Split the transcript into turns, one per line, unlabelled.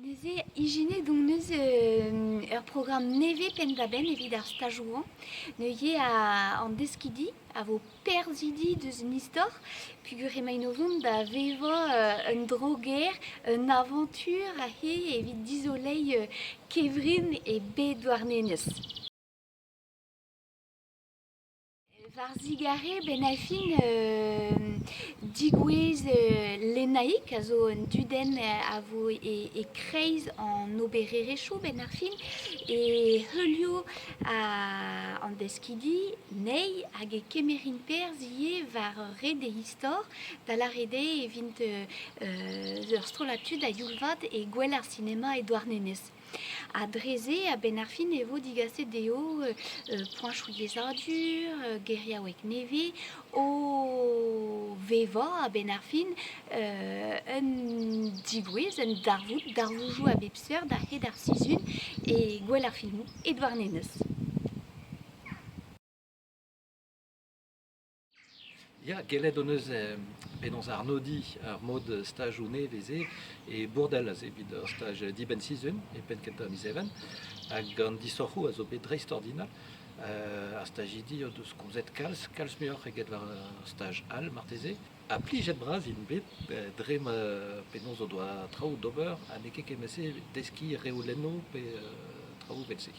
Neuze ijinet hon eus ur programm nevez penn-da-benn evit ar stajoù-mañ. Neuze an deskidi a vo perzhidi deus un istor peogwir emaint o vont da vevañ un dro-gaer, un avantur aze evit dizoleiñ kevrin e bed Douarnenez. War zigarez 'benn ar fin degouezh Lenaig a zo un dudenn a vo e-kreiz an obererezhioù 'benn ar fin e heulio an deskidi anezhi hag e kemerint perzh ivez war red e istor da lâret eo e vint ur strollad tud a-youl vat e gouel ar sinema e Douarnenez. Ha dre-se, a-benn ar fin, e vo digaset dezho poañchoù yezhadur, geriaoueg nevez, o vevañ a-benn ar fin un digouezh, un darvoud, darvoudoù a bep seurt a-hed ar sizhun e Gouel ar filmoù e Douarnenez.
Ya, gellet hon eus penaos arnodiñ ar mod stajoù nevez-se e Bourdel aze evit ur staj dibenn-sizhun e penn-kentañ miz Even hag an disoc'hoù a zo bet dreistordinal. Ar stajidi o deus komzet kalz, kalz muioc'h eget war ur staj all marteze. Ha plijet-bras int bet dre ma penaos o doa traoù d'ober ha n'eo ket kement-se deskiñ reolennoù pe traoù evel-se.